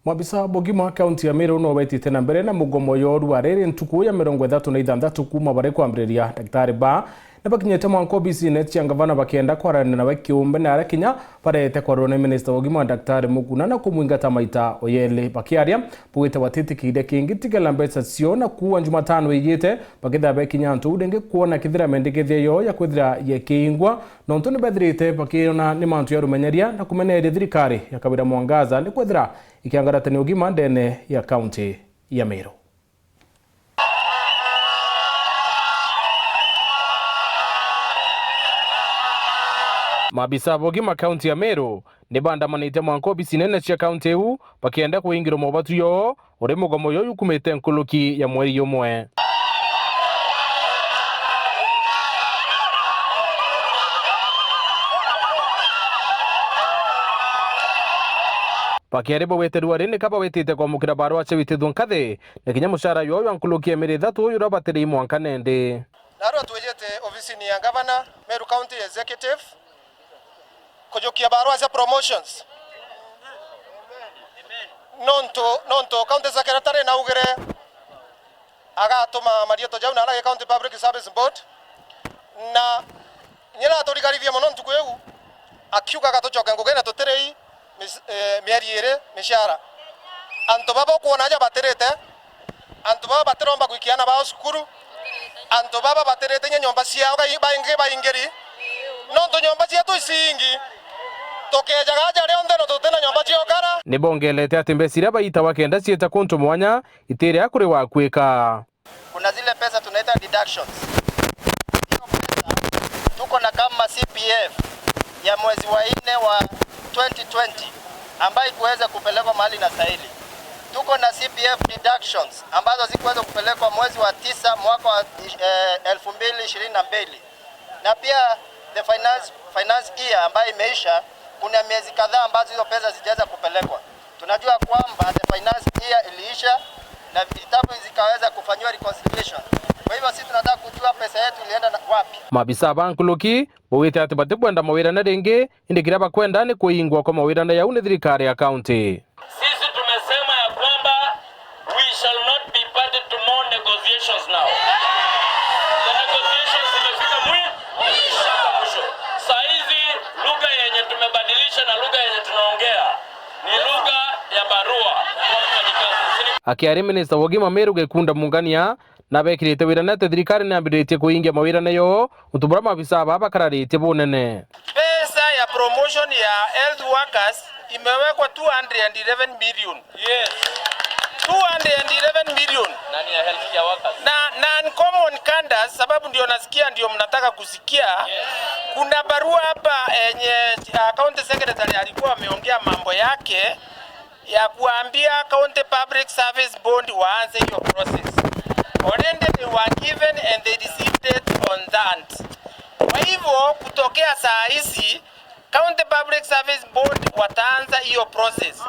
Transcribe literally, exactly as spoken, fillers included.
Maabisa bogima kaunti ya Meru no betite na mbere na mugomo yo rua riri ntuku ya mirongo ithatu na ithanthatu kuuma bari kwambiriria. Daktari ba ni bakinyite mwanka obisine cia ngavana bakienda kwarana nawe kiumbe, na aria kinya barete kwarwa ni minista wa ugima Daktari Mukuna na kumwingata maita oyeli. Bakiaria, bugite batitikiire kingi tigela mbeca cio, na kuua Jumatano ijite bakithira bekinya antu ringi kwona kithira mendekethia yo ya kwithira yekiingwa, nontu ni bethirite bakiona ni mantu ya rumenyeria na kumeneria thirikari ya Kawira Mwangaza ni kwithira ikiangaratania ugima ndene ya kaunti ya Meru. Maabisa ba ugima kaunti ya Meru ni baandamanite mwanka obisi nene cia kaunti iu bakienda kuingirwa mobatu yoo uri mugomo yoo yukumite nkuruki ya mweri umwe. Bakiari bawite rua ri nika bawitite kwamukira barua cia witithua nkathi na kinya mucara yoo jwa nkuruki ya mieri ithatu juria batiri mwanka nendi. Narua twijite ofisini ya ngavana, Meru County Executive, kujukia barua cia promotions. Nontu, nontu county secretary naugire agatuma marietwa jau na aragi County Public Service Board, na nyina aturigarithie mono ntuku iu, akiuga gatucoke ngugine tutirei mis-, eh, mieri iri micara. Antu baba ukwona aja batirite, antu baba batiromba gwikia aana bao cukuru, antu baba batirite inya nyomba ciao gai-, baingi baingiri, nontu nyomba cietu icingi, tukejaga aja rionthe no tutina nyomba cia ukara. Ni bongelete ati mbeca iria baitawa kenda ciita kuntu mwanya itiria kuri wa kwika. Kuna zile pesa tunaita deductions. Hiyo pesa tuko na kama C P F ya mwezi wa nne wa twenty twenty ambayo ikuweza kupelekwa mahali inastahili. Tuko na C P F deductions ambazo zikuweza kupelekwa mwezi wa tisa mwaka wa, eh, elfu mbili ishirini na mbili. Na pia the finance, finance year ambayo imeisha, kuna miezi kadhaa ambazo hizo pesa zijaweza kupelekwa. Tunajua kwamba the finance year iliisha na vitabu zikaweza kufanyiwa reconciliation. Kwa hivyo sisi tunataka kujua pesa yetu ilienda na wapi. Maabisa ba nkuruki baugite ati batikwenda mawirane ringi, indi kiria bakwenda ni kuingwa kwa mawirane jau ni thirikari ya kaunti. Sisi tumesema ya kwamba we shall not be party to more negotiations now. The negotiations zimefika mwi-, zimefika mwisho. Saa hizi lugha yenye tumebadilisha na lugha yenye tunaongea ni lugha ya barua kwa mfanyikazi. Akiaria, minista wa ugima Meru Gekunda Mungania nabekirite wirane ati thirikari niambiritie kuingia mawirane yoo untu buria maabisa baa bakararitie bunene. Pesa ya promotion ya health workers imewekwa two hundred eleven million. Yes. Two hundred eleven million. Nani ya healthcare workers? Na non-common cadres, sababu ndio nasikia ndio mnataka kusikia. Yes. Kuna barua hapa yenye, uh, county secretary alikuwa ameongea mambo yake ya kuambia County Public Service Board waanze hiyo process. Already they were given and they received it on that. Kwa hivyo, kutokea saa hizi, County Public Service Board wataanza hiyo process.